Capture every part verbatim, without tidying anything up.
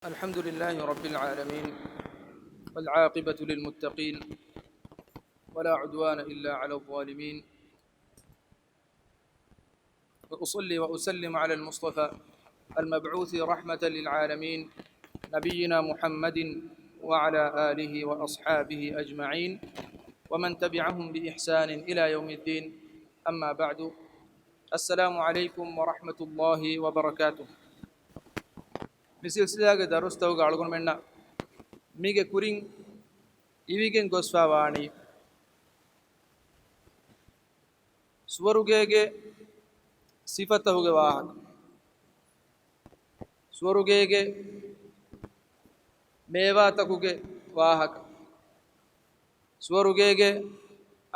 الحمد لله رب العالمين، والعاقبة للمتقين، ولا عدوان إلا على الظالمين، وأصلي وأسلم على المصطفى المبعوث رحمة للعالمين، نبينا محمد وعلى آله وأصحابه أجمعين، ومن تبعهم بإحسان إلى يوم الدين، أما بعد، السلام عليكم ورحمة الله وبركاته. މި ސިލްސިލާގެ ދަރުސްތަކުގަ އަޅުގަނޑުމެންނަށް މީގެ ކުރިން އިވިގެން ގޮސްފާ ވާނީ، ސުވަރުގޭގެ ސިފަތަކުގެ ވާހަކަ، ސުވަރުގޭގެ މޭވާތަކުގެ ވާހަކަ، ސުވަރުގޭގެ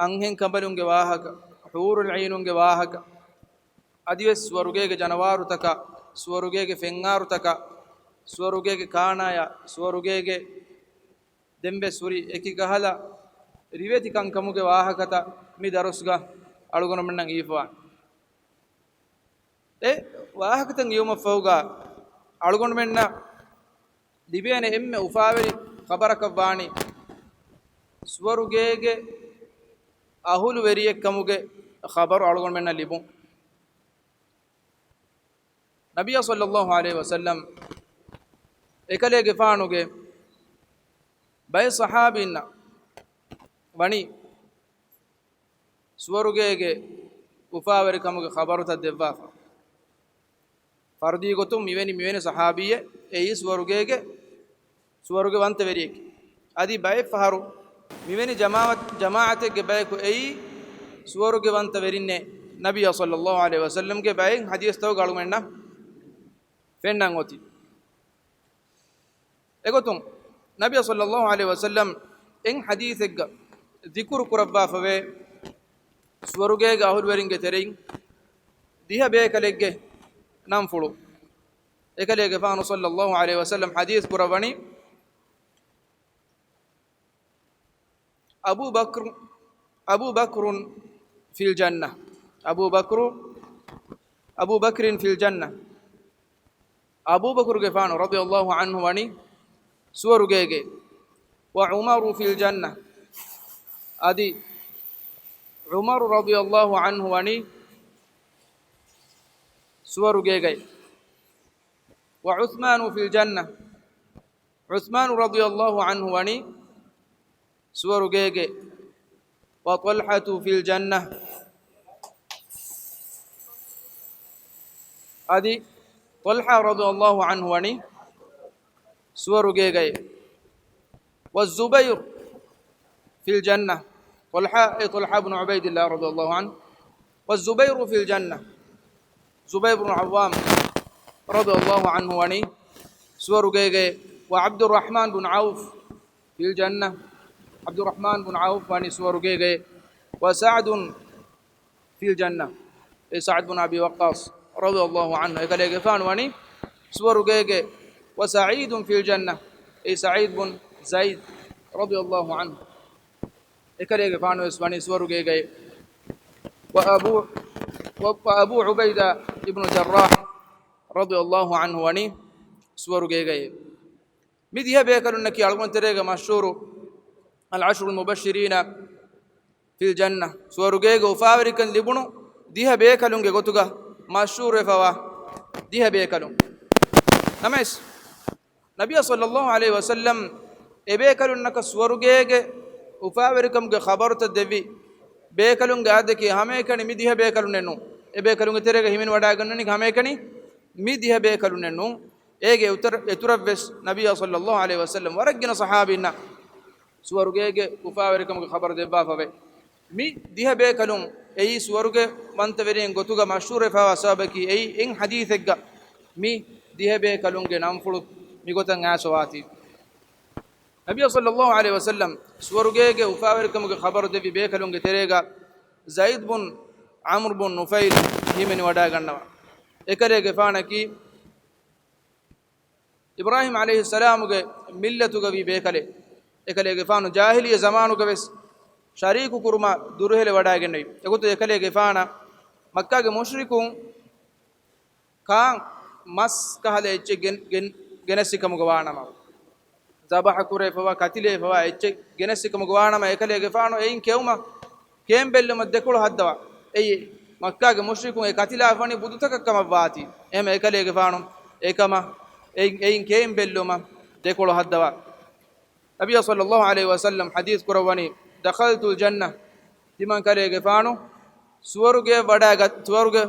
އަންހެންކަނބަލުންގެ ވާހަކަ، ޙޫރުލް ޢީނުންގެ ވާހަކަ، އަދިވެސް ސުވަރުގޭގެ ޖަނަވާރުތަކާ، ސުވަރުގޭގެ ފެންއާރުތަކާ، ސުވަރުގޭގެ ކާނާޔާ، ސުވަރުގޭގެ ދެންވެސް ހުރި އެކި ކަހަލަ ރިވެތި ކަންކަމުގެ ވާހަކަތައް މި ދަރުސްގަ އަޅުގަނޑުމެންނަށް އިވިފަވާނެ. އެ ވާހަކަތައް އިވުމަށްފަހުގަ އަޅުގަނޑުމެންނަށް ލިބޭނެ އެންމެ އުފާވެރި ޚަބަރަކަށް ވާނީ، ސުވަރުގޭގެ އަހުލުވެރިއެއްކަމުގެ ޚަބަރު އަޅުގަނޑުމެންނަށް ލިބުން. ނަބިއްޔާ ޞައްލައްލާހު ޢަލައިހި ވަސައްލަމް އެކަލޭގެފާނުގެ ބައެއް ޞަޙާބީންނަށް ވަނީ ސުވަރުގޭގެ އުފާވެރިކަމުގެ ޚަބަރުތައް ދެއްވާފަ. ފަރުދީ ގޮތުން މިވެނި، މިވެނި ޞަޙާބީއެއް އެއީ ސުވަރުގޭގެ، ސުވަރުގެ ވަންތަވެރިއެކޭ. އަދި ބައެއް ފަހަރު މިވެނި ޖަމާޢަތް، ޖަމާޢަތެއްގެ ބަޔަކު އެއީ ސުވަރުގެ ވަންތަވެރިންނޭ، ނަބިއްޔާ ޞައްލައްލާހު ޢަލައިހި ވަސައްލަމްގެ ބައެއް ޙަދީޘްތަކުގަ އަޅުގަނޑުމެންނަށް ފެންނަން އޮތީ. އެގޮތުން ނަބިއްޔާ ޞައްލައްލާހު ޢަލައިހި ވަސައްލަމް އެއް ޙަދީޘެއްގަ ޛިކުރު ކުރައްވާފަވޭ، ސުވަރުގޭގެ އަހުލުވެރިންގެ ތެރެއިން ދިހަ ބޭކަލެއްގެ ނަންފުޅު. އެކަލޭގެފާނު ޞައްލައްލާހު ޢަލައިހި ވަސައްލަމް ޙަދީޘް ކުރައްވަނީ، أبو بكر، أبو بكر في الجنة، أبو بكر، أبو بكر في الجنة. އަބޫބަކުރުގެފާނު ރަޟިޔައްލާހު ޢަންހު ވަނީ ސުވަރުގޭގައި. وعمر في الجنة، އަދި ޢުމަރު ރަޟިޔައްލާހު ޢަންހު ވަނީ ސުވަރުގޭގައި. وعثمان في الجنة، ޢުސްމާނު ރަޟިޔައްލާހު ޢަންހު ވަނީ ސުވަރުގޭގައި. وطلحة في الجنة، އަދި ޠަލްޙާ ރަޟިޔައްލާހު ޢަންހު ވަނީ ސުވަރުގޭގައި. والزبير في الجنة، ޠަލްޙާ، އެ ޠަލްޙާ ބުނު ޢުބައިދިއްލާ ރަޟިޔައްލާހު ޢަންހު. والزبير في الجنة، ޒުބައިރު ބުނު ޢައްވާމް ރަޟިޔައްލާހު ޢަންހު ވަނީ ސުވަރުގޭގައި. وعبد الرحمن بن عوف في الجنة، ޢަބްދުއްރަޙްމާން ބުނު ޢައުފް ވަނީ ސުވަރުގޭގައި. وسعد في الجنة، އެ ސަޢްދު ބުނު އަބީ ވައްޤާޞް ރަޟިޔައްލާހު ޢަންހު އެކަލޭގެފާނު ވަނީ ސުވަރުގޭގައި. وسعيد في الجنة، އެ ސަޢީދު ބުނު ޒައިދު ރަޟިޔައްލާހު ޢަންހު އެކަލޭގެފާނުވެސް ވަނީ ސުވަރުގޭގައި. وأبو، و، وأبو عبيدة بن الجراح رضي الله عنه ވަނީ ސުވަރުގޭގައި. މި ދިހަ ބޭކަލުންނަކީ އަޅުގަނޑު ތެރޭގަ މަޝްހޫރު العشر المبشرين في الجنة، ސުވަރުގޭގެ އުފާވެރިކަން ލިބުނު ދިހަ ބޭކަލުންގެ ގޮތުގަ މަޝްހޫރުވެފަވާ ދިހަ ބޭކަލުން. ނަމަވެސް، ނަބިއްޔާ ޞައްލައްލާހު ޢަލައިހި ވަސައްލަމް އެބޭކަލުންނަކަށް ސުވަރުގޭގެ އުފާވެރިކަމުގެ ޚަބަރުތައް ދެއްވި ބޭކަލުންގެ އަދަދަކީ ހަމައެކަނި މި ދިހަ ބޭކަލުންނެއް ނޫން. އެބޭކަލުންގެ ތެރޭގަ ހިމެނިވަޑައިގަންނަނީ ހަމައެކަނި މި ދިހަ ބޭކަލުންނެއް ނޫން. އޭގެ އުތަރ-، އިތުރަށްވެސް ނަބިއްޔާ ޞައްލައްލާހު ޢަލައިހި ވަސައްލަމް ވަރަށް ގިނަ ޞަޙާބީންނަށް ސުވަރުގޭގެ އުފާވެރިކަމުގެ ޚަބަރު ދެއްވާފަވޭ. މި ދިހަ ބޭކަލުން އެއީ ސުވަރުގެ ވަންތަވެރިން ގޮތުގަ މަޝްހޫރުވެފަވާ ސަބަބަކީ އެއީ އެއް ޙަދީޘެއްގަ މި ދިހަ ބޭކަލުންގެ ނަންފުޅު މިގޮތަށް އައިސްފަވާތީ. ނަބިއްޔާ ޞައްލައްލާހު ޢަލައިހި ވަސައްލަމް ސުވަރުގޭގެ އުފާވެރިކަމުގެ ޚަބަރު ދެއްވި ބޭކަލުންގެ ތެރޭގަ ޒައިދު ބުން ޢަމްރު ބުން ނުފައިލް ހިމެނިވަޑައިގަންނަވާ. އެކަލޭގެފާނަކީ އިބްރާހީމް ޢަލައިހިއްސަލާމުގެ މިއްލަތުގަ ވީ ބޭކަލެއް. އެކަލޭގެފާނު ޖާހިލިއްޔަ ޒަމާނުގަވެސް ޝަރީކު ކުރުމަށް ދުރުހެލިވަޑައިގެންނެވި. އެގޮތުން އެކަލޭގެފާނަށް މައްކާގެ މުޝްރިކުން ކާން މަސް ކަހަލަ އެއްޗެއް ގެން، ގެން، ގެނެސްސިކަމުގަ ވާނަމަ، ޒަބަޙަ ކުރެފަވާ، ކަތިލެފަވާ އެއްޗެއް ގެނެސްސިކަމުގަ ވާނަމަ، އެކަލޭގެފާނު އެއިން ކެއުމަށް، ކޭން ބެއްލުމަށް ދެކޮޅު ހައްދަވާ. އެއީ މައްކާގެ މުޝްރިކުން އެ ކަތިލާފަނީ ބުދުތަކަށް ކަމަށް ވާތީ. އެހެމަ އެކަލޭގެފާނު އެކަމަށް އެއިން، އެއިން ކޭން ބެއްލުމަށް ދެކޮޅު ހައްދަވާ. ނަބިއްޔާ ޞައްލައްލާހު ޢަލައިހި ވަސައްލަމް ޙަދީޘް ކުރައްވަނީ، "دخلت الجنة." ތިމަން ކަލޭގެފާނު ސުވަރުގެ ވަޑާގަ-، ސުވަރުގެ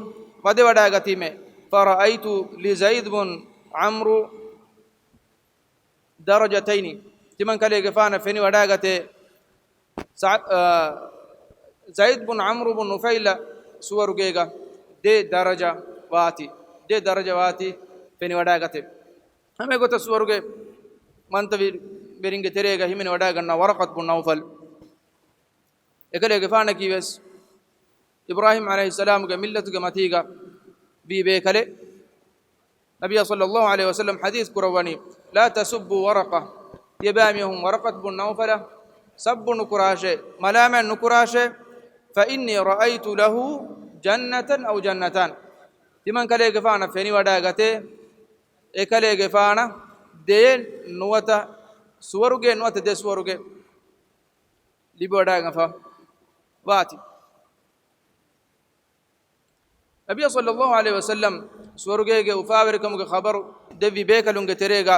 ވަދެ ވަޑާގަތީމޭ. "فرأيت لزيد بن عمرو." ދަރަޖަތައިނި، ތިމަން ކަލޭގެފާނަށް ފެނިވަޑާގަތޭ ސަ-، އާ، ޒައިދް ބުން ޢަމްރު ބުން ނުފައިލަށް ސުވަރުގޭގަ ދެ ދަރަޖަ ވާތީ، ދެ ދަރަޖަ ވާތީ ފެނިވަޑާގަތޭ. ހަމަ އެގޮތަށް ސުވަރުގެ މަންތަވި-، ވެރިންގެ ތެރޭގަ ހިމެނިވަޑާގަންނަ ވަރަޤަތް ބުން ނައުފަލް. އެކަލޭގެފާނަކީ ވެސް އިބްރާހީމް ޢަލައިހިއްސަލާމުގެ މިއްލަތުގެ މަތީގަ ވީ ބޭކަލެއް. ނަބިއްޔާ ޞައްލައްލާހު ޢަލައިހި ވަސައްލަމް ޙަދީޘް ކުރައްވަނީ، "لا تسبوا ورقة." ތިޔަބައިމީހުން ވަރަޤަތް ބުން ނައުފަލަށް ސައްބު ނުކުރާށޭ، މަލާމާތް ނުކުރާށޭ. "فإني رأيت له جنة أو جنتان." ތިމަން ކަލޭގެފާނަށް ފެނިވަޑާގަތޭ، އެކަލޭގެފާނަށް ދެ ނުވަތަ ސުވަރުގެ ނުވަތަ ދެ ސުވަރުގެ ލިބިވަޑާގަންފަ ވާތީ. ނަބިއްޔާ ޞައްލައްލާހު ޢަލައިހި ވަސައްލަމް ސުވަރުގޭގެ އުފާވެރިކަމުގެ ޚަބަރު ދެއްވި ބޭކަލުންގެ ތެރޭގަ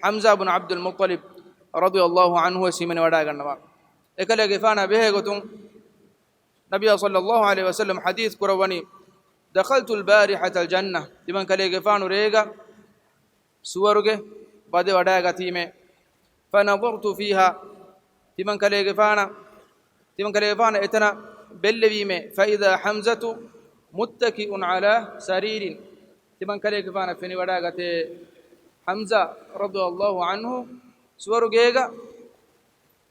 ޙަމްޒާ ބުން ޢަބްދުލް މުއްޠަލިބް ރަޟިޔައްލާހު ޢަންހު ވެސް ހިމެނިވަޑާގަންނަވާ. އެކަލޭގެފާނާ ބެހޭގޮތުން ނަބިއްޔާ ޞައްލައްލާހު ޢަލައިހި ވަސައްލަމް ޙަދީޘް ކުރައްވަނީ، "دخلت البارحة الجنة." ތިމަން ކަލޭގެފާނު ރޭގަ ސުވަރުގެ ވަދެ ވަޑާގަތީމޭ. "فنظرت فيها." ތިމަން ކަލޭގެފާނަށް، ތިމަން ކަލޭގެފާނަށް އެތަނަށް ބެއްލެވީމޭ. "فإذا حمزة متكئ على سرير." ތިމަން ކަލޭގެފާނަށް ފެނިވަޑާގަތޭ ޙަމްޒާ ރަޟިޔައްލާހު ޢަންހު ސުވަރުގޭގަ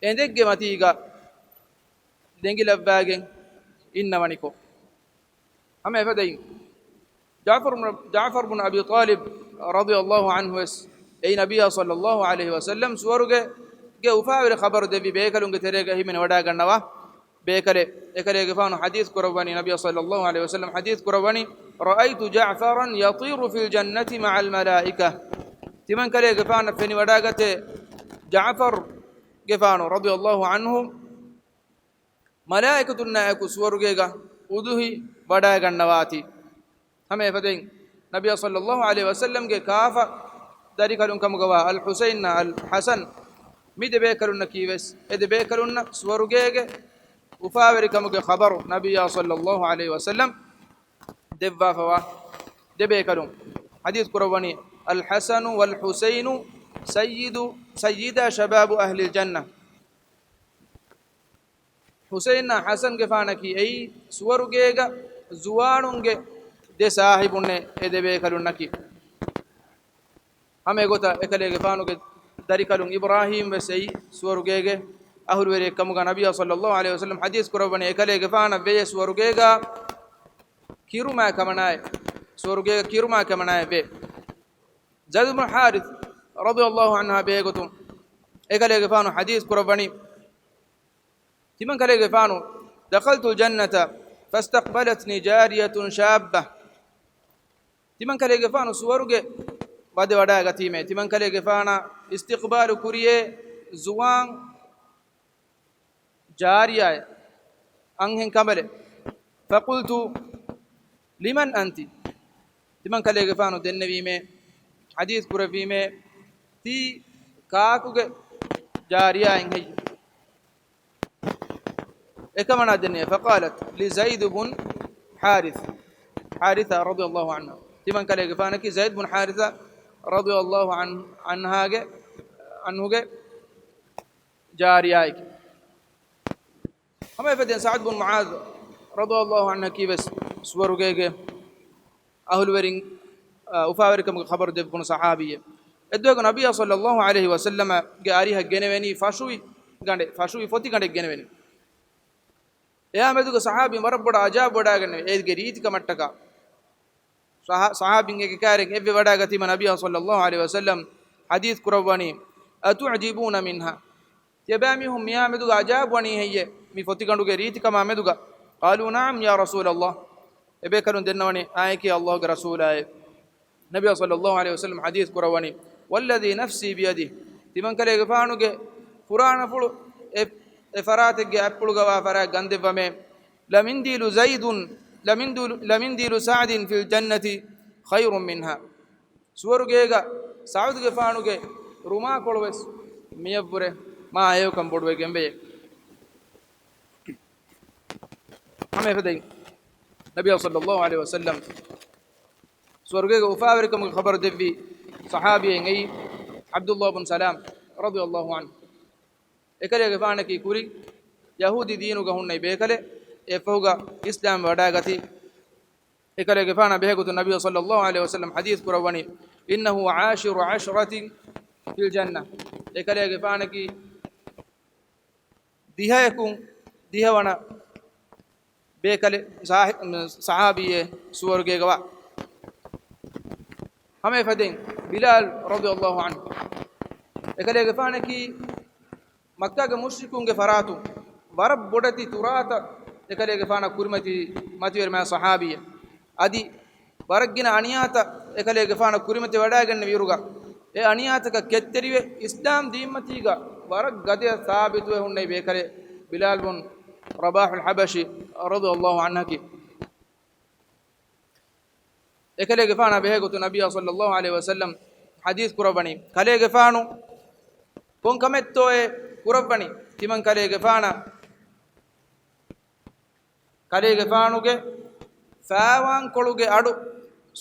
އެނދެއްގެ މަތީގަ ދެނގިލައްވާގެން އިންނަވަނިކޮށް. ހަމަ އެފަދައިން، ޖާފަރު، ޖާފަރު ބުން އަބީ ޠާލިބް ރަޟިޔައްލާހު ޢަންހު ވެސް އެއީ ނަބިއްޔާ ޞައްލައްލާހު ޢަލައިހި ވަސައްލަމް ސުވަރުގެ، ގެ އުފާވެރި ޚަބަރު ދެއްވި ބޭކަލުންގެ ތެރޭގަ ހިމެނި ވަޑާގަންނަވާ ބޭކަލެއް. އެކަލޭގެފާނު ޙަދީޘް ކުރައްވަނީ، ނަބިއްޔާ ޞައްލައްލާހު ޢަލައިހި ވަސައްލަމް ޙަދީޘް ކުރައްވަނީ، "رأيت جعفرا يطير في الجنة مع الملائكة." ތިމަން ކަލޭގެފާނަށް ފެނި ވަޑާގަތޭ ޖާފަރު ގެފާނު ރަޟިޔައްލާހު ޢަންހު މަލާއިކަތުންނާއެކު ސުވަރުގޭގަ އުދުހި ވަޑާގަންނަވާތީ. ހަމަ އެފަދައިން، ނަބިއްޔާ ޞައްލައްލާހު ޢަލައިހި ވަސައްލަމްގެ ކާފަ ދަރިކަލުން ކަމުގަވާ އަލް ޙުސައިން އަލް ޙަސަން، މި ދެބޭކަލުންނަކީ ވެސް އެ ދެބޭކަލުންނަށް ސުވަރުގޭގެ އުފާވެރިކަމުގެ ޚަބަރު ނަބިއްޔާ ޞައްލައްލާހު ޢަލައިހި ވަސައްލަމް ދެއްވާފަވާ ދެބޭކަލުން. ޙަދީޘް ކުރައްވަނީ، "الحسن والحسين سيد، سيدا شباب أهل الجنة." ޙުސައިންއާ ޙަސަންގެފާނަކީ އެއީ ސުވަރުގޭގަ ޒުވާނުންގެ ދެ ސާހިބުންނޭ އެ ދެބޭކަލުންނަކީ. ހަމަ އެގޮތަށް އެކަލޭގެފާނުގެ ދަރިކަލުން އިބްރާހީމް ވެސް އެއީ ސުވަރުގޭގެ އަހުލުވެރިއެއް ކަމުގަ ނަބިއްޔާ ޞައްލައްލާހު ޢަލައިހި ވަސައްލަމް ޙަދީޘް ކުރައްވަނީ އެކަލޭގެފާނަށް ވެޔޭ ސުވަރުގޭގަ ކިރުމާ ކަމަނާއެ، ސުވަރުގޭގަ ކިރުމާ ކަމަނާއެ ވޭ. ޒައިދު ބުން ޙާރިޘް ރަޟިޔައްލާހު ޢަންހާ ބެހޭގޮތުން އެކަލޭގެފާނު ޙަދީޘް ކުރައްވަނީ، ތިމަން ކަލޭގެފާނު، "دخلت الجنة فاستقبلتني جارية شابة." ތިމަން ކަލޭގެފާނު ސުވަރުގެ ވަދެ ވަޑާގަތީމޭ، ތިމަން ކަލޭގެފާނާ އިސްތިޤްބާލު ކުރިޔޭ ޒުވާން ޖާރިޔާއެއް، އަންހެން ކަނބަލެއް. "فقلت لمن أنت؟" ތިމަން ކަލޭގެފާނު ދެންނެވީމޭ، ޙަދީޘް ކުރެއްވީމޭ، ތީ ކާކުގެ ޖާރިޔާއެއް ހެއްޔެވެ؟ އެކަމަނާ ދެންނެވި، "فقالت لزيد بن حارثة." ޙާރިޘާ ރަޟިޔައްލާހު ޢަންހު. ތިމަން ކަލޭގެފާނަކީ ޒައިދު ބުން ޙާރިޘާ ރަޟިޔައްލާހު ޢަން-، ޢަންހާގެ، ޢަންހުގެ ޖާރިޔާއެކޭ. ހަމަ އެފަދައިން ސަޢްދު ބުން މުޢާޛު ރަޟިޔައްލާހު ޢަންހަކީ ވެސް ސުވަރުގޭގެ އަހުލުވެރިން، އާ، އުފާވެރިކަމުގެ ޚަބަރު ދެއްވުނު ޞަޙާބީއެއް. އެއްދުވަހަކު ނަބިއްޔާ ޞައްލައްލާހު ޢަލައިހި ވަސައްލަމަގެ އަރިހަށް ގެނެވެނީ ފަށުވި ގަނޑެއް، ފަށުވި ފޮތި ގަނޑެއް ގެނެވެނީ. އެއާ މެދުގަ ޞަޙާބީން ވަރަށް ބޮޑަށް އަޖައިބުވެވަޑައިގަންނަވި އޭގެ ރީތިކަމަށްޓަކާ. ޞަޙާ-، ޞަޙާބީން އެކައިރިން އެއްވެވަޑައިގަތީމަ ނަބިއްޔާ ޞައްލައްލާހު ޢަލައިހި ވަސައްލަމް ޙަދީޘް ކުރައްވަނީ، "أتعجبون منها؟" ތިޔަބައިމީހުން މިއާ މެދުގަ އަޖައިބުވަނީ ހެއްޔޭ މި ފޮތިގަނޑުގެ ރީތިކަމާ މެދުގަ؟ قالوا نعم يا رسول الله. އެބޭކަލުން ދެންނަވަނީ، އާއެކޭ ﷲ ގެ ރަސޫލާއޭ. ނަބިއްޔާ ޞައްލައްލާހު ޢަލައިހި ވަސައްލަމް ޙަދީޘް ކުރައްވަނީ، والذي نفسي بيده، ތިމަންކަލޭގެފާނުގެ ފުރާނަފުޅު އެ، އެ ފަރާތެއްގެ އަތްޕުޅުގަވާ ފަރާތް ގަންދެއްވަމޭ، لمنديل زيد، لمنديل، لمنديل سعد في الجنة خير منها. ސުވަރުގޭގަ ސަޢުދުގެފާނުގެ ރުމާކޮޅުވެސް މިޔަށްވުރެ މާ އެޔޮކަން ބޮޑުވެގެންވެޔޭ. ހަމަ އެފަދައިން ނަބިޔާ ޞައްލައްލާހު ޢަލައިހި ވަސައްލަމް ސުވަރުގޭގެ އުފާވެރިކަމުގެ ޚަބަރު ދެއްވި ޞަޙާބީއެއް އެއީ ޢަބްދުﷲ ބުން ސަލާމް ރަޟިޔަﷲ ޢަންހު. އެކަލޭގެފާނަކީ ކުރި ޔަހޫދީ ދީނުގަ ހުންނައި ބޭކަލެއް، އެއަށްފަހުގަ އިސްލާމް ވަޑައިގަތީ. އެކަލޭގެފާނާ ބެހޭގޮތުން ނަބިއްޔާ ޞައްލައްލާހު ޢަލައިހި ވަސައްލަމް ޙަދީޘް ކުރައްވަނީ، إنه عاشر عشرة في الجنة. އެކަލޭގެފާނަކީ ދިހައަކުން ދިހަވަނަ ބޭކަލެއް، ސާހި-، ސަޙާބީއެއް ސުވަރުގޭގަވާ. ހަމަ އެފަދައިން ބިލާލް ރަޟިޔަﷲ ޢަންހު، އެކަލޭގެފާނަކީ މައްކާގެ މުޝްރިކުންގެ ފަރާތުން ވަރަށް ބޮޑެތި ތުރާތައް އެކަލޭގެފާނަށް ކުރިމަތިވި މަތިވެރިމާ ޞަޙާބީއެއް. އަދި ވަރަށް ގިނަ އަނިޔާތައް އެކަލޭގެފާނަށް ކުރިމަތިވެވަޑައިގެންނެވިއިރުގަ، އެ އަނިޔާތަކަށް ކެތްތެރިވެ، އިސްލާމް ދީންމަތީގަ ވަރަށް ގަދަޔަށް ސާބިތުވެ ހުންނައި ބޭކަލެއް ބިލާލް ބުން ރަބާޙުލް ޙަބަޝީ ރަޟިޔަﷲ ޢަންހަކީ. އެކަލޭގެފާނާ ބެހޭގޮތުން ނަބިއްޔާ ޞައްލައްލާހު ޢަލައިހި ވަސައްލަމް ޙަދީޘް ކުރައްވަނީ، ކަލޭގެފާނު ކޮން ކަމެއްތޯއޭ ކުރައްވަނީ؟ ތިމަން ކަލޭގެފާނަށް ކަލޭގެފާނުގެ ފާވާންކޮޅުގެ އަޑު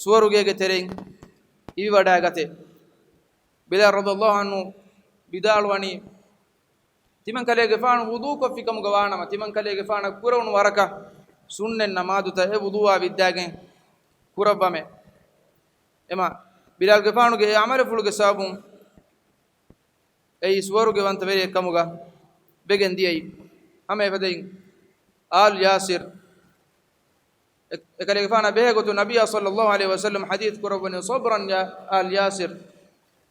ސުވަރުގޭގެ ތެރެއިން އިވިވަޑައިގަތޭ. ބިލާލް ރަޟިޔަﷲ ޢަންހު ވިދާޅުވަނީ، ތިމަން ކަލޭގެފާނު ވުޟޫކޮށްފިކަމުގަ ވާނަމަ، ތިމަން ކަލޭގެފާނަށް ކުރެވުނު ވަރަކަށް ސުންނަތް ނަމާދުތައް އެ ވުޟޫއާ ވިއްދާގެން ކުރައްވަމޭ. އެމަ، ބިލާލްގެފާނުގެ އެ ޢަމަލުފުޅުގެ ސަބަބުން އެއީ ސުވަރުގެ ވަންތަވެރިއެއްކަމުގަ ވެގެން ދިޔައީ. ހަމަ އެފަދައިން އާލް ޔާސިރް، އެ-، އެކަލޭގެފާނާ ބެހޭގޮތުން ނަބިއްޔާ ޞައްލައްލާހު ޢަލައިހި ވަސައްލަމް ޙަދީޘް ކުރައްވަނީ، ޞަބްރަން ޔާ އާލް ޔާސިރް.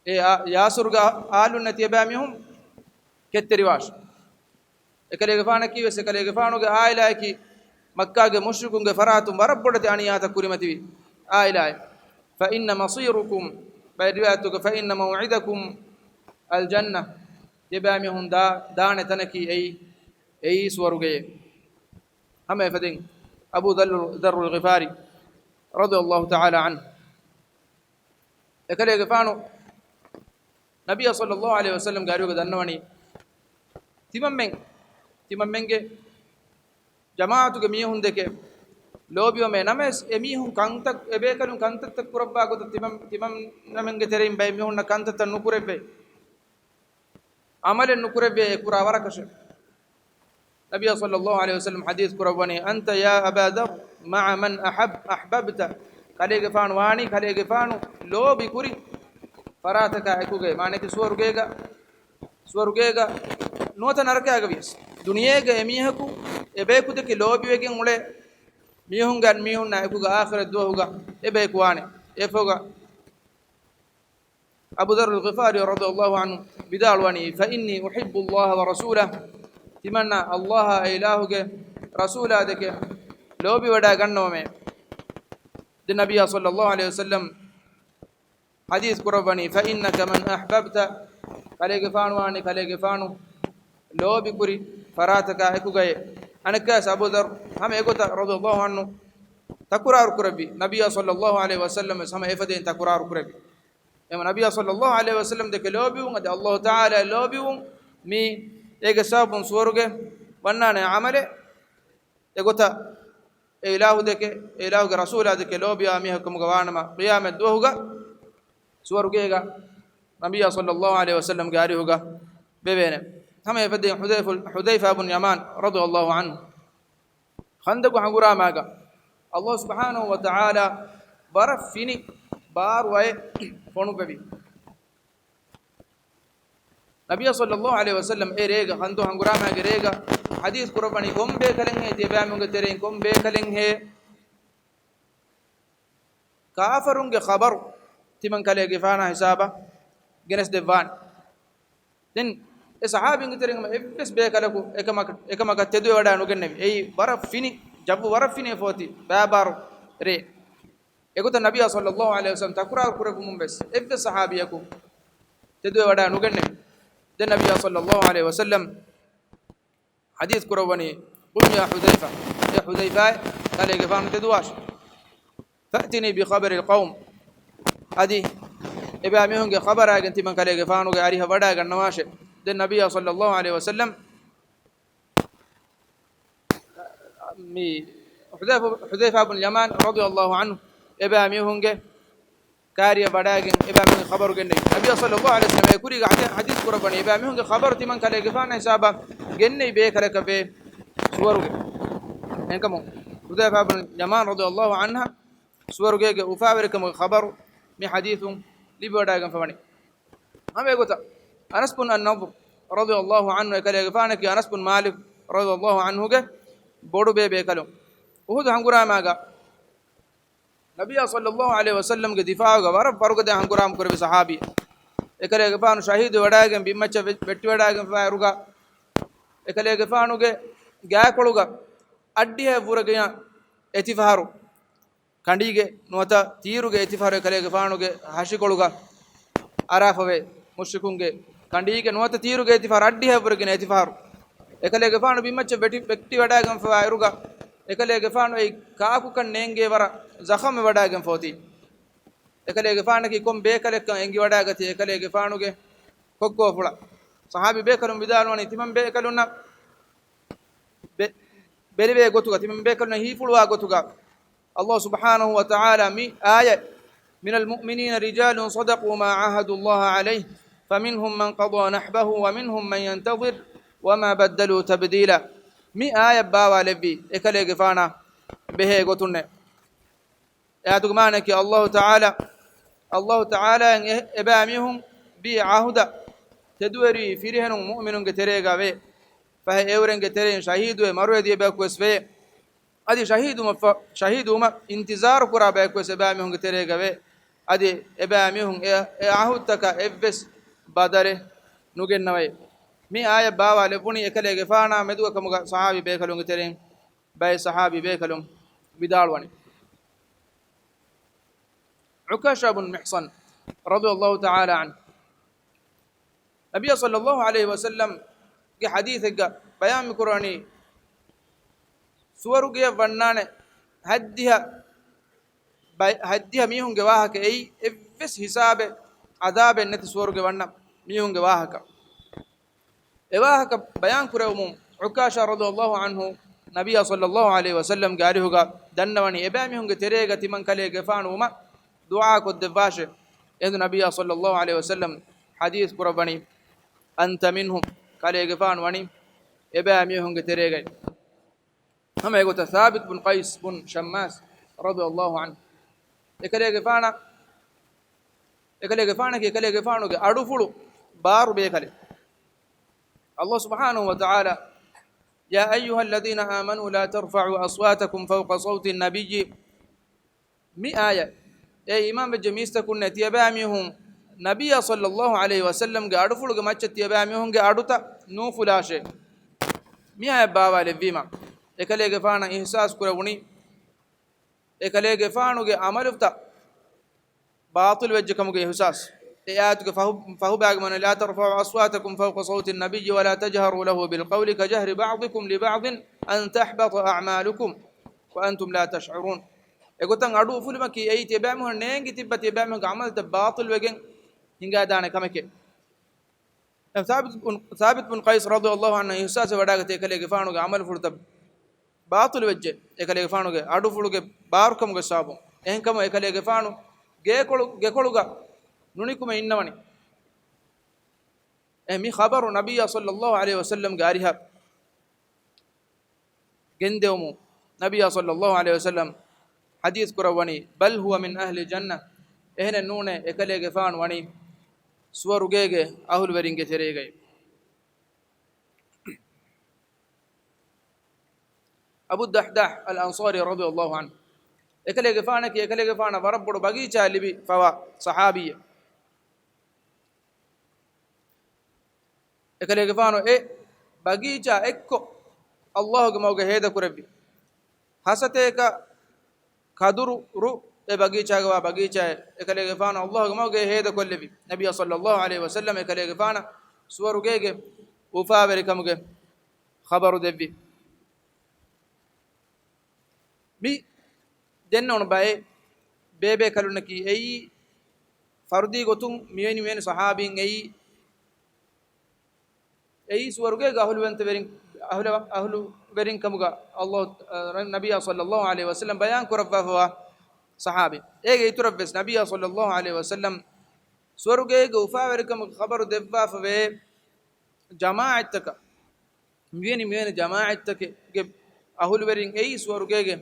އެ އާ-، ޔާސިރުގެ އާ-، އާލުންނަށް ތިޔަބައިމީހުން ކެތްތެރިވާށި. އެކަލޭގެފާނަކީ ވެސް އެކަލޭގެފާނުގެ އާއިލާއަކީ މައްކާގެ މުޝްރިކުންގެ ފަރާތުން ވަރަށް ބޮޑެތި އަނިޔާތައް ކުރިމަތިވި އާއިލާއެއް. فإن مصيركم، ބައެއް ރިވާޔަތުގަ فإن موعدكم الجنة، ތިޔަބައިމީހުން ދާ-، ދާނެ ތަނަކީ އެއީ، އެއީ ސުވަރުގެއޭ. ހަމަ އެފަދައިން އަބޫ ޛައްރު، ޛައްރުލް ޣިފާރީ ރަޟިޔަﷲ ތަޢާލާ ޢަންހު، އެކަލޭގެފާނު ނަބިއްޔާ ޞައްލައްލާހު ޢަލައިހި ވަސައްލަމްގެ އަރިހުގަ ދަންނަވަނީ، ތިމަންމެން، ތިމަންމެންގެ ޖަމާޢަތުގެ މީހުން ދެކެ ލޯބިވަމޭ ނަމަވެސް، އެ މީހުން ކަންތައް، އެ ބޭކަލުން ކަންތައްތައް ކުރައްވާ ގޮތަށް ތިމަން، ތިމަންނަމެންގެ ތެރެއިން ބައެއް މީހުންނަށް ކަންތައްތައް ނުކުރެއްވޭ. ޢަމަލެއް ނުކުރެއްވޭ އެ ކުރާ ވަރަކަށެއް. ނަބިއްޔާ ޞައްލައްލާހު ޢަލައިހި ވަސައްލަމް ޙަދީޘް ކުރައްވަނީ، أنت يا أبا ذر مع من أحب، أحببت. ކަލޭގެފާނު ވާނީ، ކަލޭގެފާނު ލޯބި ކުރި ފަރާތަކާ އެކުގައި، މާނައަކީ ސުވަރުގޭގަ، ސުވަރުގޭގަ ނުވަތަ ނަރަކާގަ ވިޔަސް. ދުނިޔޭގަ އެމީހަކު އެބަޔަކު ދެކެ ލޯބިވެގެން އުޅޭ މީހުންގެ އަންމީހުންނާ އެކުގަ އާޚިރަތް ދުވަހުގަ އެބަޔަކު ވާނެ. އެފަހުގަ އަބޫ ޛައްރުލް ޣިފާރީ ރަޟިޔަﷲ ޢަންހު ވިދާޅުވަނީ، فإني أحب الله ورسوله، ތިމަންނަ ﷲ އާއި އިލާހުގެ ރަސޫލާ ދެކެ ލޯބިވަޑައިގަންނަވަމޭ. ދެން ނަބިއްޔާ ޞައްލައްލާހު ޢަލައިހި ވަސައްލަމް ޙަދީޘް ކުރައްވަނީ، فإنك من أحببت، ކަލޭގެފާނު ވާނީ، ކަލޭގެފާނު ލޯބިކުރި ފަރާތަކާ އެކުގައޭ. އަނެއްކާވެސް އަބޫ ޛައްރު ހަމަ އެގޮތަށް ރަޟިޔަﷲ ޢަންހު ތަކުރާރު ކުރެއްވި، ނަބިއްޔާ ޞައްލައްލާހު ޢަލައިހި ވަސައްލަމް ވެސް ހަމަ އެފަދައިން ތަކުރާރު ކުރެއްވި. އެމަ ނަބިއްޔާ ޞައްލައްލާހު ޢަލައިހި ވަސައްލަމް ދެކެ ލޯބިވުން އަދި ﷲ ތަޢާލާ ލޯބިވުން، މީ އޭގެ ސަބަބުން ސުވަރުގެ ވަންނާނެ ޢަމަލެއް. އެގޮތަށް އެ އިލާހު ދެކެ، އެ އިލާހުގެ ރަސޫލާ ދެކެ ލޯބިވާ މީހަކު ކަމުގަ ވާނަމަ، ޤިޔާމަތް ދުވަހުގަ ސުވަރުގޭގަ ނަބިއްޔާ ޞައްލައްލާހު ޢަލައިހި ވަސައްލަމްގެ އަރިހުގަ ވެވޭނެ. ހަމަ އެފަދައިން ޙުޛައިފު، ޙުޛައިފާ ބުން ޔަމާން ރަޟިޔަﷲ ޢަންހު ޚަންދަޤު ހަނގުރާމާގަ ﷲ ސުބްޙާނަހު ވަ ތަޢާލާ ވަރަށް ފިނި ބާރު އައެއް ފޮނުއްވެވި. ނަބިއްޔާ ޞައްލައްލާހު ޢަލައިހި ވަސައްލަމް އެ ރޭގަ، ޚަންދަޤު ހަނގުރާމާގެ ރޭގަ ޙަދީޘް ކުރައްވަނީ، ކޮން ބޭކަލެއްހޭ ތިޔަބައިމީހުންގެ ތެރެއިން ކޮން ބޭކަލެއްހޭ ކާފަރުންގެ ޚަބަރު ތިމަން ކަލޭގެފާނާ ހިސާބަށް ގެނެސްދެއްވާނެ. ދެން އެ ޞަޙާބީންގެ ތެރެއިން އެއްވެސް ބޭކަލަކު އެކަމަކަށް، އެކަމަކަށް ތެދުވެވަޑައި ނުގެންނެވި. އެއީ ވަރަށް ފިނި، ޖައްވު ވަރަށް ފިނި އެ ފޯތި ބާބާރު ރޭ. އެގޮތަށް ނަބިއްޔާ ޞައްލައްލާހު ޢަލައިހި ވަސައްލަމް ތަކުރާރު ކުރެއްވުމުން ވެސް އެއްވެސް ޞަޙާބީއަކު ތެދުވެވަޑައި ނުގެންނެވި. ދެން ނަބިއްޔާ ޞައްލައްލާހު ޢަލައިހި ވަސައްލަމް ޙަދީޘް ކުރައްވަނީ، "قم يا حذيفة، އޭ ޙުޛައިފާއޭ، ކަލޭގެފާނު ތެދުވާށޭ. فأتني بخبر القوم، އަދި އެބައިމީހުންގެ ޚަބަރާގެން ތިމަން ކަލޭގެފާނުގެ އަރިހަށް ވަޑައިގަންނަވާށޭ." ދެން ނަބިއްޔާ ޞައްލައްލާހު ޢަލައިހި ވަސައްލަމް މި ޙުޛައިފާ، ޙުޛައިފާ ބުން ޔަމާން ރަޟިޔައްލާހު ޢަންހު އެބައިމީހުންގެ ކާރިއަށް ވަޑައިގެން އެބައިމީހުންގެ ޚަބަރު ގެންނެވި. ނަބިއްޔާ ޞައްލައްލާހު ޢަލައިހި ވަސައްލަމަ އެކުރީގަ ޙަދީ-، ޙަދީޘް ކުރައްވަނީ އެބައިމީހުންގެ ޚަބަރު ތިމަން ކަލޭގެފާނާ ހިސާބަށް ގެންނެވި ބޭކަލަކަށް ވޭ ސުވަރުގެ. އެހެންކަމުން ޙުޛައިފާ ބުން ޔަމާން ރަޟިޔައްލާހު ޢަންހަ ސުވަރުގޭގެ އުފާވެރިކަމުގެ ޚަބަރު މި ޙަދީޘުން ލިބިވަޑައިގެންފަވަނީ. ހަމަ އެގޮތަށް އަނަސް ބުން އައްނަޟްރު ރަޟިޔައްލާހު ޢަންހު އެކަލޭގެފާނަކީ އަނަސް ބުން މާލިކް ރަޟިޔައްލާހު ޢަންހުގެ ބޮޑުބޭބޭކަލުން. އުޙުދު ހަނގުރާމާގަ ނަބިއްޔާ ޞައްލައްލާހު ޢަލައިހި ވަސައްލަމްގެ ދިފާޢުގަ ވަރަށް ވަރުގަދަ ހަނގުރާމަ ކުރެއްވި ޞަޙާބީ. އެކަލޭގެފާނު ޝަހީދު ވެވަޑައިގެން ބިންމައްޗަށް ވެ-، ވެއްޓިވަޑައިގެންފައި އިރުގަ، އެކަލޭގެފާނުގެ ގާތްކޮޅުގަ އައްޑިހައެއް ވުރެގެން އެތިފަހަރު ކަނޑީގެ ނުވަތަ ތީރުގެ އެތިފަހަރު އެކަލޭގެފާނުގެ ހަށިކޮޅުގަ އަރާފަވޭ. މުޝްރިކުންގެ ކަނޑީގެ ނުވަތަ ތީރުގެ އެތިފަހަރު އައްޑިހައެއް ވުރެގެން އެތިފަހަރު އެކަލޭގެފާނު ބިންމައްޗަށް ވެޓި-، ވެއްޓިވަޑައިގެންފަވާ އިރުގަ، އެކަލޭގެފާނު އެއީ ކާކުކަން ނޭނގޭ ވަރަށް ޒަޚަމްވެވަޑައިގެންފަ އޮތީ. އެކަލޭގެފާނަކީ ކޮން ބޭކަލެއްކަން އެނގިވަޑައިގަތީ އެކަލޭގެފާނުގެ ކޮއްކޯފުޅަށް. ޞަޙާބީ ބޭކަލުން ވިދާޅުވަނީ ތިމަން ބޭކަލުންނަށް ބެ-، ބެލެވޭ ގޮތުގަ، ތިމަން ބޭކަލުންނަށް ހީފުޅުވާ ގޮތުގަ، ﷲ ސުބްޙާނަހޫ ވަތަޢާލާ މި އާޔަތް، "من المؤمنين رجال صدقوا ما عاهدوا الله عليه فمنهم من قضى نحبه ومنهم من ينتظر وما بدلوا تبديلا." މި އާޔަތް ބާވާލެއްވީ އެކަލޭގެފާނާ ބެހޭ ގޮތުންނޭ. އެ އާޔަތުގެ މާނައަކީ ﷲ ތަޢާލާ، ﷲ ތަޢާލާއަށް އެ-، އެބައިމީހުން ބީ ޢަހުދަށް ތެދުވެރިވި ފިރިހެނުން މުއުމިނުންގެ ތެރޭގަ ވޭ. ފަހެ އެއުރެންގެ ތެރެއިން ޝަހީދުވެ މަރުވެދިޔަ ބަޔަކުވެސް ވޭ. އަދި ޝަހީދުވުމަށްފަ-، ޝަހީދުވުމަށް އިންތިޒާރު ކުރާ ބަޔަކުވެސް އެބައިމީހުންގެ ތެރޭގަ ވޭ. އަދި އެބައިމީހުން އެ، އެ ޢަހުދުތަކަށް އެއްވެސް ބަދަލެއް ނުގެންނަވައި. މި އާޔަތް ބާވާލެއްވުނީ އެކަލޭގެފާނާ މެދުގަ ކަމުގަ ޞަޙާބީ ބޭކަލުންގެ ތެރެއިން ބައެއް ޞަޙާބީ ބޭކަލުން ވިދާޅުވަނީ. ޢުކާޝާ ބުން މިޙްޞަން ރަޟިޔަﷲ ތަޢާލާ ޢަންހު ނަބިއްޔާ ޞައްލަﷲ ޢަލައިހި ވަސައްލަމްގެ ޙަދީޘެއްގަ ބަޔާން މިކުރަނީ، ސުވަރުގެއަށް ވަންނާނެ ހައްދިހަ ބައި-، ހައްދިހަ މީހުންގެ ވާހަކަ އެއީ، އެއްވެސް ހިސާބެއް ޢަޛާބެއް ނެތި ސުވަރުގެ ވަންނަ މީހުންގެ ވާހަކަ. އެ ވާހަކަ ބަޔާން ކުރެވުމުން، ޢުކާޝާ ރަޟިޔަﷲ ޢަންހު ނަބިއްޔާ ޞައްލަﷲ ޢަލައިހި ވަސައްލަމްގެ އަރިހުގަ ދަންނަވަނީ، އެބައިމީހުންގެ ތެރޭގަ ތިމަން ކަލޭގެފާނު ވުމަށް ދުޢާ ކޮށްދެއްވާށޭ. އެހިނދު ނަބިއްޔާ ޞައްލަﷲ ޢަލައިހި ވަސައްލަމް ޙަދީޘް ކުރައްވަނީ، "أنت منهم"، ކަލޭގެފާނު ވަނީ އެބައިމީހުންގެ ތެރޭގައި. ހަމަ އެގޮތަށް ސާބިތު ބުން ޤައިސް ބުން ޝައްމާސް ރަޟިޔަﷲ ޢަންހު، އެކަލޭގެފާނަށް، އެކަލޭގެފާނަކީ އެކަލޭގެފާނުގެ އަޑުފުޅު ބާރު ބޭކަލެއް. ﷲ ސުބްޙާނަހޫ ވަތަޢާލާ، "يا أيها الذين آمنوا لا ترفعوا أصواتكم فوق صوت النبي." މި އާޔަތް، އޭ އީމާންވެއްޖެ މީސްތަކުންނޭ، ތިޔަބައިމީހުން ނަބިއްޔާ ޞައްލަﷲ ޢަލައިހި ވަސައްލަމްގެ އަޑުފުޅުގެ މައްޗަށް ތިޔަބައިމީހުންގެ އަޑުތައް ނޫފުލާށޭ. މި އާޔަތް ބާވާލެއްވީމަ، އެކަލޭގެފާނަށް އިޙްސާސް ކުރެވުނީ، އެކަލޭގެފާނުގެ ޢަމަލުތައް ބާޠިލުވެއްޖެ ކަމުގެ އިޙްސާސް. އެ އާޔަތުގެ ފަހު-، ފަހުބައިގެ މާނަ، "لا ترفعوا أصواتكم فوق صوت النبي ولا تجهروا له بالقول كجهر بعضكم لبعض أن تحبط أعمالكم وأنتم لا تشعرون." އެގޮތަށް އަޑު އުފުލުމަކީ އެއީ ތިޔަބައިމީހުން ނޭނގި ތިއްބަ ތިޔަބައިމީހުންގެ ޢަމަލުތައް ބާޠިލުވެގެން ހިނގާދާނެ ކަމެކޭ. ސާބިތު ބުން، ސާބިތު ބުން ޤައިސް ރަޟިޔަﷲ ޢަންހު އިޙްސާސް ވެވަޑައިގަތީ އެކަލޭގެފާނުގެ ޢަމަލުފުޅުތައް ބާޠިލުވެއްޖެ، އެކަލޭގެފާނުގެ އަޑުފުޅުގެ ބާރުކަމުގެ ސަބަބުން. އެހެންކަމުން އެކަލޭގެފާނު ގޭކޮޅު، ގެކޮޅުގަ ނުނިކުމެ އިންނަވަނީ. އެ މި ޚަބަރު ނަބިއްޔާ ޞައްލަﷲ ޢަލައިހި ވަސައްލަމްގެ އަރިހަށް ގެންދެވުމުން، ނަބިއްޔާ ޞައްލަﷲ ޢަލައިހި ވަސައްލަމް ޙަދީޘް ކުރައްވަނީ، "بل هو من أهل الجنة." އެހެނެއް ނޫނޭ، އެކަލޭގެފާނު ވަނީ ސުވަރުގޭގެ އަހުލުވެރިންގެ ތެރޭގައި. އަބޫ ދަޙްދާޙް އަލް އަންޞާރީ ރަޟިޔަﷲ ޢަންހު، އެކަލޭގެފާނަކީ އެކަލޭގެފާނަށް ވަރަށް ބޮޑު ބަގީޗާ ލިބި ފަވާ ޞަޙާބީއެއް. އެކަލޭގެފާނު އެ ބަގީޗާ އެއްކޮށް، ﷲގެ މަގުގަ ހޭދަކުރެއްވި ހަސަތޭކަ ކަދުރު ރުއް އެ ބަގީޗާގަ ވާ ބަގީޗާއެއް އެކަލޭގެފާނު ﷲގެ މަގުގައި ހޭދަކޮށްލެއްވި. ނަބިއްޔާ ޞައްލައްލާހު ޢަލައިހި ވަސައްލަމް އެކަލޭގެފާނަށް ސުވަރުގޭގެ އުފާވެރިކަމުގެ ޚަބަރު ދެއްވި. މި ދެންނެވުނު ބައެއް ބޭބޭކަލުންނަކީ އެއީ ފަރުދީ ގޮތުން މިވެނި މިވެނި ޞަޙާބީން އެއީ، އެއީ ސުވަރުގޭގެ އަހުލުވެރިން، އަހުލު، އަހުލުވެރިން ކަމުގަ ﷲ، އަ، ނަބިއްޔާ ޞައްލައްލާހު ޢަލައިހި ވަސައްލަމް ބަޔާން ކުރައްވާފަވާ ޞަޙާބީ. އޭގެ އިތުރަށްވެސް ނަބިއްޔާ ޞައްލައްލާހު ޢަލައިހި ވަސައްލަމް ސުވަރުގޭގެ އުފާވެރިކަމުގެ ޚަބަރު ދެއްވާފަވޭ ޖަމާޢަތްތަކަށް، މިވެނި މިވެނި ޖަމާޢަތްތަކެއްގެ އަހުލުވެރިން އެއީ ސުވަރުގޭގެ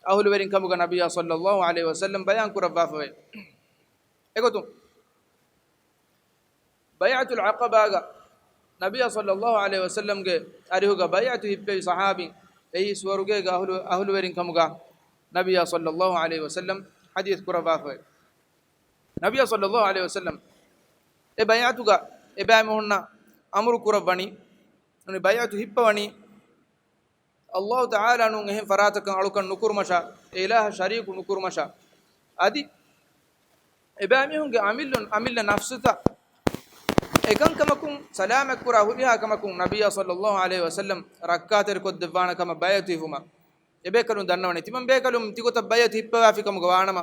އަހުލުވެރިން ކަމުގަ ނަބިއްޔާ ޞައްލައްލާހު ޢަލައިހި ވަސައްލަމް ބަޔާން ކުރައްވާފަވޭ. އެގޮތުން ބައިޢަތުލް ޢަޤަބާގަ ނަބިއްޔާ ޞައްލައްލާހު ޢަލައިހި ވަސައްލަމްގެ އަރިހުގަ ބައިޢަތު ހިއްޕެވި ޞަޙާބީން އެއީ ސުވަރުގޭގެ އަހުލު، އަހުލުވެރިން ކަމުގަ ނަބިއްޔާ ޞައްލައްލާހު ޢަލައިހި ވަސައްލަމް ޙަދީޘް ކުރައްވާފަވޭ. ނަބިއްޔާ ޞައްލައްލާހު ޢަލައިހި ވަސައްލަމް އެ ބައިޢަތުގަ އެބައިމީހުންނަށް އަމުރު ކުރައްވަނީ، ނޫނީ ބައިޢަތު ހިއްޕަވަނީ، ﷲ ތަޢާލާ ނޫން އެހެން ފަރާތަކަށް އަޅުކަން ނުކުރުމަށާ، އެ އިލާހަށް ޝަރީކު ނުކުރުމަށާ، އަދި އެބައިމީހުންގެ އަމިއްލުން، އަމިއްލަ ނަފްސުތައް އެކަންކަމަކުން ސަލާމަތްކުރާ ހުރިހާ ކަމަކުން ނަބިއްޔާ ޞައްލައްލާހު ޢަލައިހި ވަސައްލަމް ރައްކާތެރިކޮށްދެއްވާނެ ކަމަށް ބައިޢަތު ހިފުމަށް. އެބޭކަލުން ދަންނަވަނީ، ތިމަން ބޭކަލުން ތިގޮތަށް ބައިޢަތު ހިއްޕަވާފިކަމުގަ ވާނަމަ،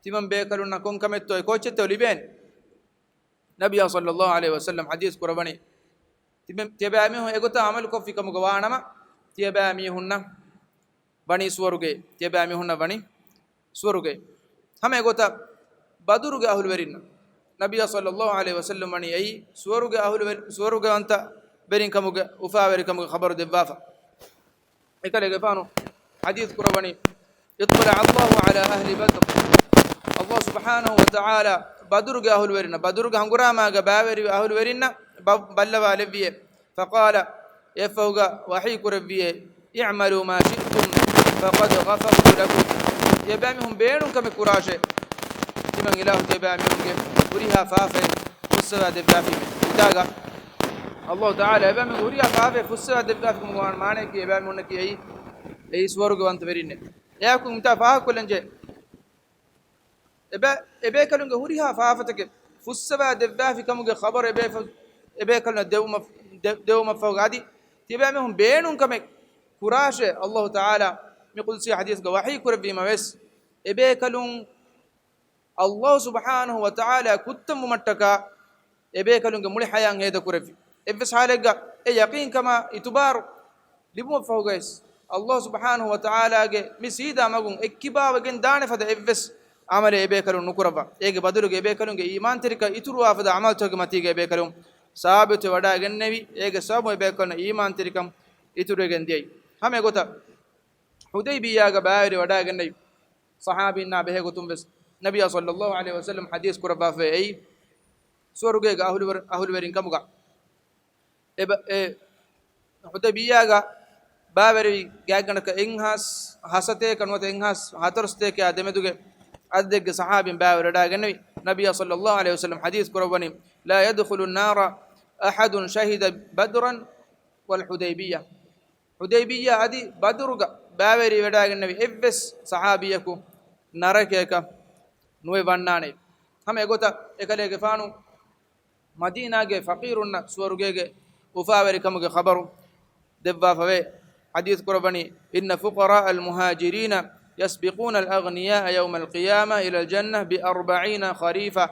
ތިމަން ބޭކަލުންނަށް ކޮންކަމެއްތޯ އެ ކޯއްޗެއްތޯ ލިބޭނެ. ނަބިއްޔާ ޞައްލައްލާހު ޢަލައިހި ވަސައްލަމް ޙަދީޘް ކުރައްވަނީ، ތިބެ، ތިޔަބައިމީހުން އެގޮތަށް ޢަމަލުކޮށްފި ކަމުގަ ވާނަމަ، ތިޔަބައިމީހުންނަށް ވަނީ ސުވަރުގެ، ތިޔަބައިމީހުންނަށް ވަނީ ސުވަރުގެ. ހަމަ އެގޮތަށް ބަދުރުގެ އަހުލުވެރިންނަށް، ނަބިއްޔާ ޞައްލައްލާހު ޢަލައިހި ވަސައްލަމް ވަނީ އެއީ ސުވަރުގެ އަހުލުވެ، ސުވަރުގެވަންތަ ވެރިން ކަމުގެ، އުފާވެރިކަމުގެ ޚަބަރު ދެއްވާފަ. އެކަލޭގެފާނު ޙަދީޘް ކުރައްވަނީ، اطلع الله على أهل بدر. ﷲ ސުބްޙާނަހު ވަތަޢާލާ ބަދުރުގެ އަހުލުވެރިންނަށް، ބަދުރުގެ ހަނގުރާމާގަ ބައިވެރިވި އަހުލުވެރިންނަށް ބަ، ބައްލަވާލެއްވިއޭ. فقال، އެއަށްފަހުގަ ވަޙީ ކުރެއްވިއޭ، اعملوا ما شئتم فقد غفرت لكم. ތިޔަބައިމީހުން ބޭނުން ކަމެއް ކުރާށޭ، ތިމަން އިލާހު ތިޔަބައިމީހުންގެ ހުރިހާ ފާފައެއް ފުއްސަވާ ދެއްވާފީމޭ. މިތާގަ ﷲ ތަޢާލާ އެބައިމީހުން ހުރިހާ ފާފައެއް ފުއްސަވާ ދެއްވާފިކަމުގެ މާނައަކީ އެބައިމީހުންނަކީ އެއީ، އެއީ ސުވަރުގެވަންތަވެރިންނޭ. އެއާއެކު މިތާ ފާހަގަކޮށްލަންޖެހޭ، އެބަ، އެބޭކަލުންގެ ހުރިހާ ފާފަތަކެއް ފުއްސަވާ ދެއްވާފިކަމުގެ ޚަބަރު އެބޭފަ، އެބޭކަލުންނަށް ދެވުމަށް، ދެ، ދެވުމަށްފަހުގަ އަދި ތިޔަބައިމީހުން ބޭނުން ކަމެއް ކުރާށޭ، ﷲ ތަޢާލާ މި ޤުދުސީ ޙަދީޘްގަ ވަޙީ ކުރެއްވީމަ ވެސް، އެބޭކަލުން ﷲ ސުބްޙާނަހު ވަތަޢާލާ ކުއްތަންވުމަށްޓަކާ އެބޭކަލުންގެ މުޅި ޙަޔާތް ހޭދަކުރެއްވި. އެއްވެސް ޙާލެއްގަ އެ ޔަޤީންކަމާ އިތުބާރު ލިބުމަށްފަހުގަވެސް، ﷲ ސުބްޙާނަހު ވަތަޢާލާގެ މި ސީދާ މަގުން އެއްކިބާވެގެން ދާނެ ފަދަ އެއްވެސް ޢަމަލެއް އެބޭކަލުން ނުކުރައްވާ. އޭގެ ބަދަލުގަ އެބޭކަލުންގެ އީމާންތެރިކަން އިތުރުވާ ފަދަ ޢަމަލުތަކުގެ މަތީގަ އެބޭކަލުން ސާބިތުވެ ވަޑައިގެންނެވި. އޭގެ ސަބަބުން އެބޭކަލުންނަށް އީމާންތެރިކަން އިތުރުވެގެން ދިޔައީ. ހަމަ އެގޮތަށް ޙުދައިބިއްޔާގަ ބައިވެރިވެވަޑައިގެންނެވި ޞަޙާބީންނާ ބެހޭގޮތުން ވެސް ނަބިއްޔާ ޞައްލައްލާހު ޢަލައިހި ވަސައްލަމް ޙަދީޘް ކުރައްވާފައި އެއީ، ސުވަރުގޭގެ އަހުލުވެރިން ކަމުގަ. އެ ބަ، އެ ޙުދައިބިއްޔާގަ ބައިވެރިވި ގާތްގަނޑަކަށް އެއްހާސް ހަސަތޭކަ ނުވަތަ އެއްހާސް ހަތަރުސަތޭކައާ ދެމެދުގެ އަދަދެއްގެ ޞަޙާބީން ބައިވެރިވަޑައިގެންނެވި. ނަބިއްޔާ ޞައްލައްލާހު ޢަލައިހި ވަސައްލަމް ޙަދީޘް ކުރައްވަނީ، لا يدخل النار أحد شهد بدرا والحديبية. ޙުދައިބިއްޔާ އަދި ބަދުރުގަ ބައިވެރިވެވަޑައިގެންނެވި އެއްވެސް ޞަޙާބީއަކު ނަރަކަޔަކަށް ނުވެވަންނާނެ. ހަމަ އެގޮތަށް އެކަލޭގެފާނު މަދީނާގެ ފަޤީރުންނަށް ސުވަރުގޭގެ އުފާވެރިކަމުގެ ޚަބަރު ދެއްވާފަވޭ. ޙަދީޘް ކުރައްވަނީ، إن فقراء المهاجرين يسبقون الأغنياء يوم القيامة إلى الجنة بأربعين خريفا.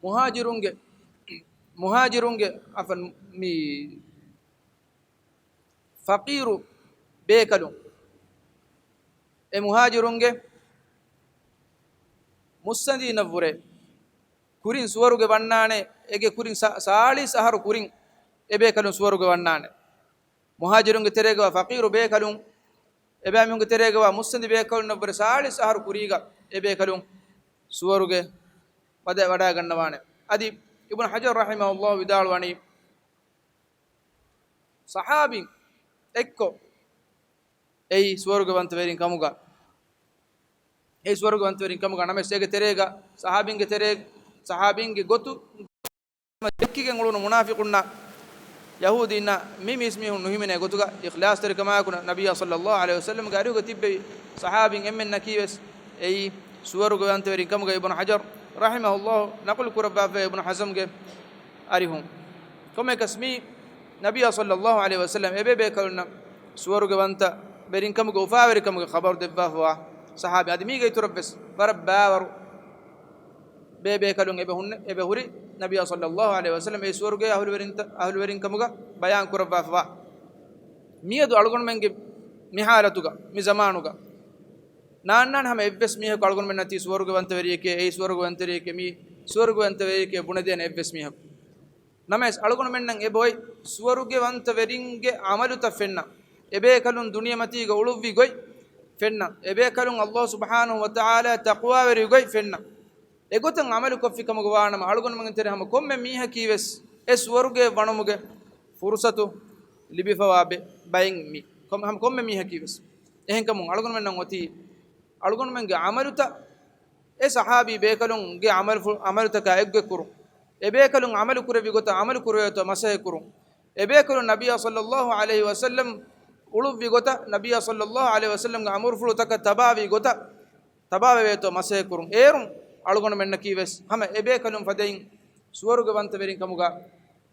މުހާޖިރުންގެ، މުހާޖިރުންގެ، އަފަން، މި ފަޤީރު ބޭކަލުން، އެ މުހާޖިރުންގެ މުއްސަނދީނަށްވުރެ ކުރިން ސުވަރުގެ ވަންނާނެ، އޭގެ ކުރިން ސާ، ސާޅީސް އަހަރު ކުރިން އެބޭކަލުން ސުވަރުގެ ވަންނާނެ. މުހާޖިރުންގެ ތެރޭގަވާ ފަޤީރު ބޭކަލުން، އެބައިމީހުންގެ ތެރޭގަވާ މުއްސަނދި ބޭކަލުންނަށްވުރެ ސާޅީސް އަހަރު ކުރީގަ އެބޭކަލުން ސުވަރުގެ ވަޑަ، ވަޑައިގަންނަވާނެ. އަދި އިބްނު ޙަޖަރު ރަޙިމަހުﷲ ވިދާޅުވަނީ، ޞަޙާބީން އެއްކޮށް އެއީ ސުވަރުގެ ވަންތަވެރިން ކަމުގަ، އެއީ ސުވަރުގެ ވަންތަވެރިން ކަމުގަ ނަމަވެސް އޭގެ ތެރޭގަ ޞަޙާބީންގެ ތެރޭ، ޞަޙާބީންގެ ގޮތު ދެއްކިގެން އުޅުނު މުނާފިޤުންނާ ޔަހޫދީންނާ މި މީސްމީހުން ނުހިމެނޭ ގޮތުގަ އިޚްލާޞްތެރިކަމާއެކު ނަބިއްޔާ ޞައްލައްލާހު ޢަލައިހި ވަސައްލަމްގެ އަރިހުގަ ތިއްބެވި ޞަޙާބީން އެންމެންނަކީވެސް އެއީ ސުވަރުގެވަންތަވެރިން ކަމުގަ އިބްނު ޙަޖަރު ރަޙިމަހުﷲ ނަޤުލު ކުރައްވާފައި އިބްނު ޙަޒަމްގެ އަރިހުން. ކޮންމެއަކަސް މީ ނަބިއްޔާ ޞައްލައްލާހު ޢަލައިހި ވަސައްލަމް އެބޭބޭކަލުންނަށް ސުވަރުގެވަންތަވެރިން ކަމުގެ އުފާވެރިކަމުގެ ޚަބަރު ދެއްވާފަވާ ޞަޙާބީ. އަދި މީގެ އިތުރަށްވެސް ވަރަށް ބާވަރު ބޭބޭކަލުން އެބަ ހުންނެ، އެބަ ހުރި ނަބިއްޔާ ޞައްލައްލާހު ޢަލައިހި ވަސައްލަމް އެ ސުވަރުގެ އަހުލުވެރިންތަ، އަހުލުވެރިން ކަމުގަ ބަޔާން ކުރައްވާފަވާ. މިއަދު އަޅުގަނޑުމެންގެ މި ޙާލަތުގަ، މި ޒަމާނުގަ ނާންނާނެ ހަމަ އެއްވެސް މީހަކު އަޅުގަނޑުމެންނަށް ތީ ސުވަރުގެވަންތަވެރިއެކޭ، އެއީ ސުވަރުގެވަންތަވެރިއެކޭ، މީ ސުވަރުގެވަންތަވެރިއެކޭ ބުނެދޭނެ އެއްވެސް މީހަކު. ނަމަވެސް އަޅުގަނޑުމެންނަށް އެބައޮތް ސުވަރުގެވަންތަވެރިންގެ ޢަމަލުތައް ފެންނަ، އެބޭކަލުން ދުނިޔެމަތީގަ އުޅުއްވި ގޮތް ފެންނަ، އެބޭކަލުން ﷲ ސުބްޙާނަހު ވަތަޢާލާ ތަޤްވާވެރިވި ގޮތް ފެންނަ، އެގޮތަށް ޢަމަލު ކޮށްފި ކަމުގަ ވާނަމަ، އަޅުގަނޑުމެން ތެރޭ ހަމަ ކޮންމެ މީހަކީވެސް އެ ސުވަރުގެ ވަނުމުގެ ފުރުޞަތު ލިބިފަވާ ބެ-، ބައެއް މީ. ކޮން-، ހަމަ ކޮންމެ މީހަކީވެސް. އެހެންކަމުން އަޅުގަނޑުމެންނަށް އޮތީ އަޅުގަނޑުމެންގެ ޢަމަލުތައް އެ ޞަޙާބީ ބޭކަލުންގެ ޢަމަލުފު-، ޢަމަލުތަކާ އެއްގޮތް ކުރުން. އެބޭކަލުން ޢަމަލު ކުރެއްވި ގޮތަށް ޢަމަލު ކުރެވޭތޯ މަސައްކަތް ކުރުން. އެބޭކަލުން ނަބިއްޔާ ޞައްލައްލާހު ޢަލައިހި ވަސައްލަމް އުޅުއްވި ގޮތަށް، ނަބިއްޔާ ޞައްލައްލާހު ޢަލައިހި ވަސައްލަމްގެ އަމުރުފުޅުތަކަށް ތަބާވީ ގޮތަށް ތަބާވެވޭތޯ މަސައްކަތް ކުރުން. އޭރުން އަޅުގަނޑުމެންނަކީވެސް ހަމަ އެބޭކަލުން ފަދައިން ސުވަރުގެވަންތަވެރިން ކަމުގަ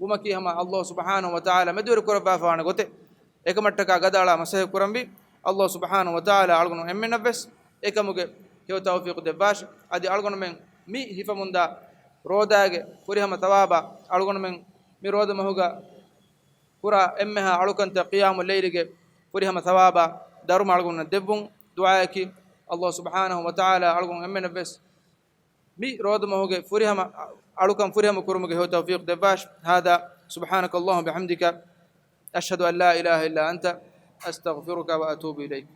ވުމަކީ ހަމަ ﷲ ސުބްޙާނަހު ވަތަޢާލާ މެދުވެރި ކުރައްވާފަވާނެ ގޮތެއް. އެކަމަށްޓަކާ ގަދައަޅާ މަސައްކަތް ކުރަންވީ. ﷲ ސުބްޙާނަހު ވަތަޢާލާ އަޅުގަނޑު އެންމެންނަށްވެސް އެކަމުގެ ހެޔޮ ތައުފީޤު ދެއްވާށި. އަދި އަޅުގަނޑުމެން މި ހިފަމުންދާ ރޯދާގެ ފުރިހަމަ ޘަވާބާ، އަޅުގަނޑުމެން މި ރޯދަ މަހުގަ ކުރާ އެންމެހާ އަޅުކަންތައް ޤިޔާމުލް ލައިލިގެ ފުރިހަމަ ޘަވާބާ ދަރުމަ އަޅުގަނޑުމެންނަށް ދެއްވުން ދުޢާއަކީ. ﷲ ސުބްޙާނަހު ވަތަޢާލާ އަޅުގަނޑު އެންމެނަށްވެސް މި ރޯދަ މަހުގެ ފުރިހަމަ އަޅުކަން ފުރިހަމަ ކުރުމުގެ ހެޔޮ ތައުފީޤު ދެއްވާށި. هذا، سبحانك اللهم بحمدك، أشهد أن لا إله إلا أنت، أستغفرك وأتوب إليك.